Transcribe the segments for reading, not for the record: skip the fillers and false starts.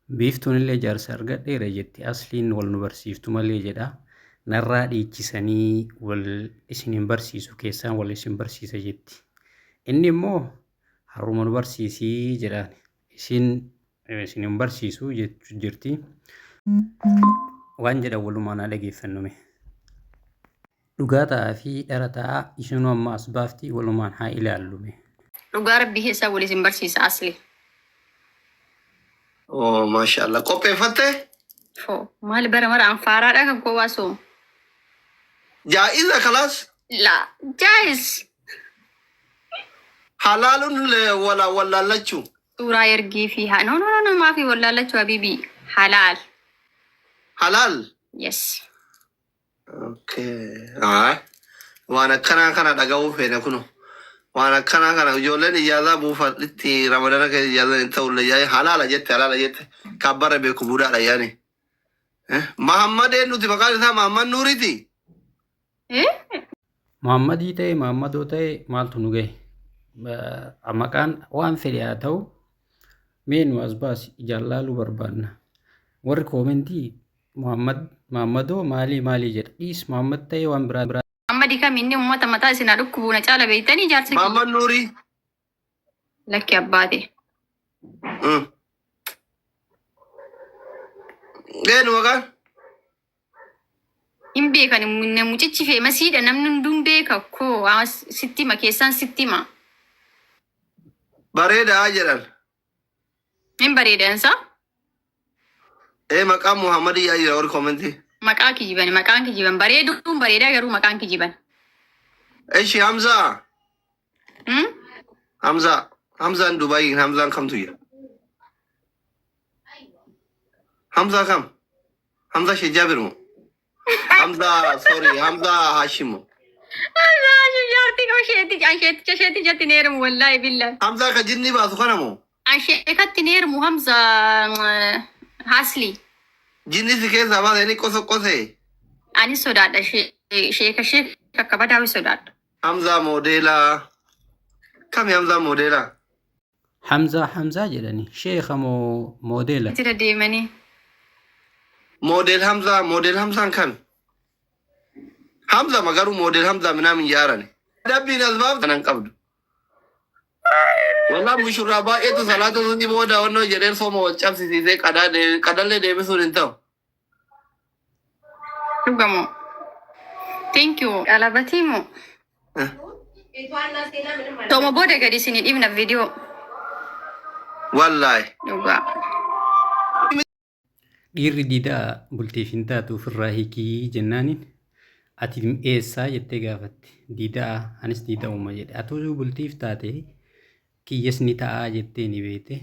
Biiftuun illee jaarsa argadheera jetti asliin wal nu barsiiftu malee jedha. Narraa dhiichisanii wal isin hin barsiisu keessaan wal isin barsiisa jetti. Inni immoo har'uma nu barsiisii jedhaan. Isin isin hin barsiisu jechuu jirti. Waan jedhan walumaan haa dhageeffannu mee. Dhugaa ta'aa fi dhara ta'aa isinuu amma as baafti walumaan haa ilaallu mee. Dhugaa rabbii keessaa wal isin barsiisa asli. Oh, maashaallah. Qopheeffatte? Fo maal bara mara anfaaraadha kan koo baasuu. Jaa'iza kalaas? La jaayis. Halaalun le- wala wallaallachuu. Suuraa ergii fi haa no no no no maafi wallaallachuu habiibii halaal. Halaal? Yes. Okay. Ay. Waan akkanaa kana dhaga'uu feene kuno. Waan akkanaa kana ijoolleen ijaazaa buufadhitti ramadana keessa ijaazaan hin ta'ullee yaa'e halaala jette halaala jette kabbara beeku budaadha yaani. Eh? Mahammadeen nuti maqaan isaa Mahammad Nuuriti. Eh? Muhammadii ta'e Muhammadoo ta'e maaltu nu gahe? Maqaan waan fedhe haa ta'u mee nu as baasi ijaan laaluu barbaanna. Warri koomentii Muhammad Muhammadoo maalii maalii jedha. Dhiis Muhammad ta'e waan biraa biraa. Muhammadi kam inni ummata mataa isin haa dhukkubuu na caala beektanii jaarsa kiyya. Mahammad Nuurii. Lakki abbaate. Eenyu maqaan? Hin beekan mucichi feemasiidha namni hunduu hin beeka koo sitti hima keessaan sitti hima. Bareedaa jedhan. Hin bareedansa. Ee maqaan Muhammad yaa jira warri komentii. Maqaa kijiban maqaan kijiban bareeduun bareedaa garuu maqaan kijiban. Eshi Hamzaa. Hmm? Hamzaa. Hamzaan Dubaayii Hamzaan kamtu jira? Hamzaa kam? Hamzaa Sheikh Jaabir moo? Hamzaa sorry Hamzaa Hashim moo? Jaartii qaba isheetti isheetticha isheetti jatti hin heerumu wallaahi billahi. Hamzaa ka jinni baasu kana moo? Asheekatti hin heerumu Hamza Hasli. Jinni si keessaa baasa inni qoso qosee. Ani sodaadha sheeka sheeka akka badaawi sodaadha. Hamzaa moodeelaa. Kami Hamzaa moodeelaa? Hamzaa Hamzaa jedhani sheeka moo moodeela? Jira deemanii. Moodeel Hamzaa moodeel Hamzaan kami? Hamza ma garuu moodeel Hamzaa minaamin jaarani. Adabbiin as baaftu kanan qabdu. Wallah mushurraa baay'eetu salaata sunni booda wannoo jedhee sooma wal cabsisiisee qadaa qadallee deebisuun hin ta'u. Dhugamoo. Thank you. Qalabatii moo? Tooma booda gadi isinii dhiibna viidiyoo. Wallaahi. Dhugaa. Dhiirri didaa bultiif hin taatu ofirraa hiikii jennaaniin ati eessaa jettee gaafatte. Didaa anis dida'uma jedhe. Atuu bultiif taate kiyyas ni ta'aa jettee ni beekte.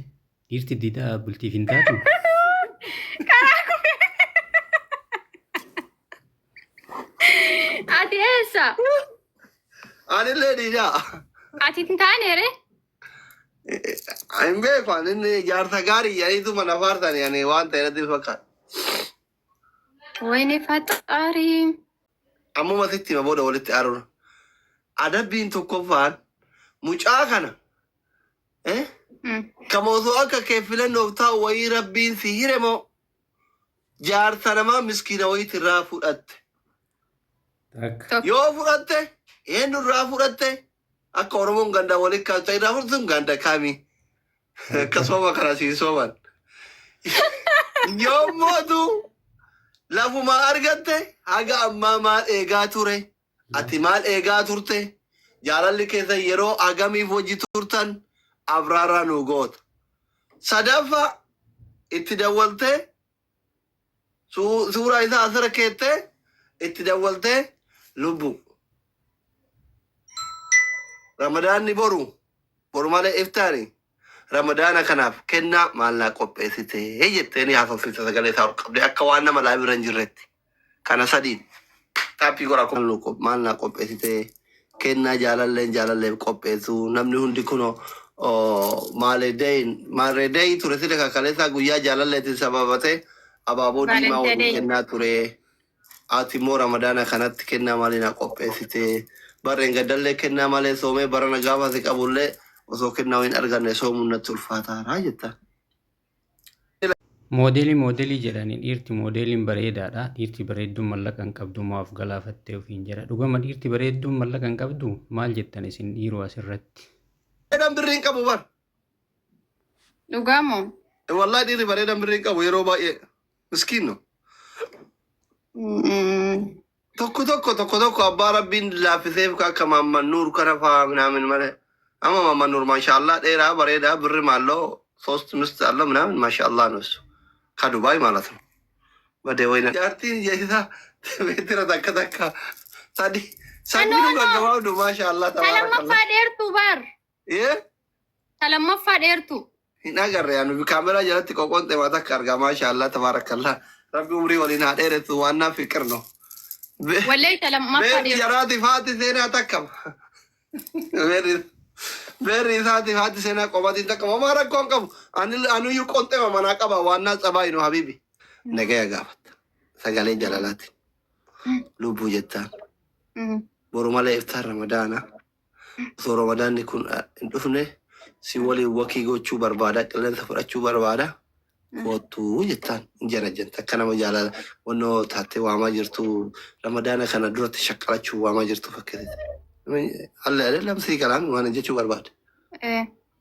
Dhiirti didaa bultiif hin taatu. Karaa kufee. Ati eessa? Anillee didaa. Ati hin taane ree? Hin beeku ani inni jaarsa gaarii jedhaniitu mana faarsani ani waan ta'e natti hin fakkaatu. Wayne faxaarii. Ammuma sitti hima booda walitti aaruun. Adabbiin tokkoffaan mucaa kana eh, kama osoo akka kee filannoof taa'u wayii rabbiin si hire moo jaarsa namaa miskiina wayiiti irraa fudhatte. Takka. Tokko. Yoo fudhatte eenyu irraa fudhatte Akka Oromoon ganda walitti kaasu ta'e irraa fudhatuun ganda kaami? Akka sooma kana siin sooman. Yoo mootu lafuma argatte haga ammaa maal eegaa ture? Ati maal eegaa turte? Jaalalli keessa yeroo hagamiif hojii turtan abraaraa nu goota. Sadaffaa itti dawwaltee Suuraa isaa asirra keettee itti dawwaltee lubbu. Ramadaanni boru boru malee iftaani ramadaana kanaaf kennaa maal naa qopheessitee jettee ni haasofsiista sagalee isaa ol qabdee akka waan nama laa bira hin jirretti. Kana sadiin taappii godhaa maal nu qop- maal naa qopheessitee kennaa jaalalleen jaalalleef qopheessu namni hundi kuno maaleedayin maaleedayi ture sila kakaleessaa guyyaa jaalalleetiin sababatee abaaboo diimaa walii Valentine. kennaa ture ati immoo ramadaana kanatti kennaa maalii naa qopheessitee barreen gaddallee kennaa malee soomee barana gaafa si qabullee osoo kennaa hin arganne soomuun natti ulfaataara jetta. Moodeelii moodeelii jedhanii dhiirti moodeeliin bareedaadha. Dhiirti bareedduun mallaqa hin qabdu maaf galaafattee ofiin jedha. Dhugama dhiirti bareedduun mallaqa hin qabdu maal jettan isin dhiiroo asirratti? Bareedaan birrii hin qabu bar. Dhugaa moo? Wallahi dhiirri bareedaan birrii hin qabu yeroo baay'ee. Miskiin no. Tokko tokko tokko tokko abbaa rabbiin laaffiseef akka Maamman Nuur kana faa ምናምን malee. Amma Maamman Nuur maashaallah dheeraa bareedaa birri maalloo ሶስት ምስት አለው ምናምን ማሻአላህ ነው እሱ ከዱባይ ማለት ነው። Badee wayina. Jaartiin isaa meetira takka takka sadi sadi No, nu no. gaggabaabdu maashaallah Ta tabaarakallah. lammaffaa dheertuu bar. Yee Ta lammaffaa dheertuu. Hin agarre anu kaameraa jalatti qoqoon xemaa takka argaa maashaallah tabaarakallah. Rabbi umrii waliin haa dheeressu waan naaf fiqir no. Wallahi ta lammaffaa Beerri dheertuu. jaraatiif haati seenaa takkama. Beerri beerri isaatiif haati seenaa qomatiin takkama. Homaa rakkoo hin qabu. Ani anuyyuu qonxema manaa qaba waan naa tsabaayi no habiibi. Nagaya gaafatta. Sagalee jalalaati. Lubbuu jettaan. Boru malee iftaan Ramadaana. Osoo Ramadaanni kun hin dhufne si waliin wakii gochuu barbaada. Qilleensa fudhachuu barbaada. Koottuu jettaan hin jana jenta. Akka nama jaalala wannoo taattee waamaa jirtu Ramadaana kana duratti shaqqalachuu waamaa jirtu fakkeessite. Alla lamsii kalaan waan jechuu barbaada.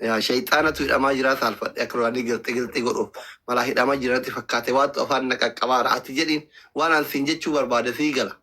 Yaa shayxaanatu hidhamaa jira saalfadhe akka duraanii gilxi gilxi godhuuf malaa hidhamaa jiranatti fakkaate waantu afaan na qaqqabaara ati jedhiin waan an siin jechuu barbaade sii gala.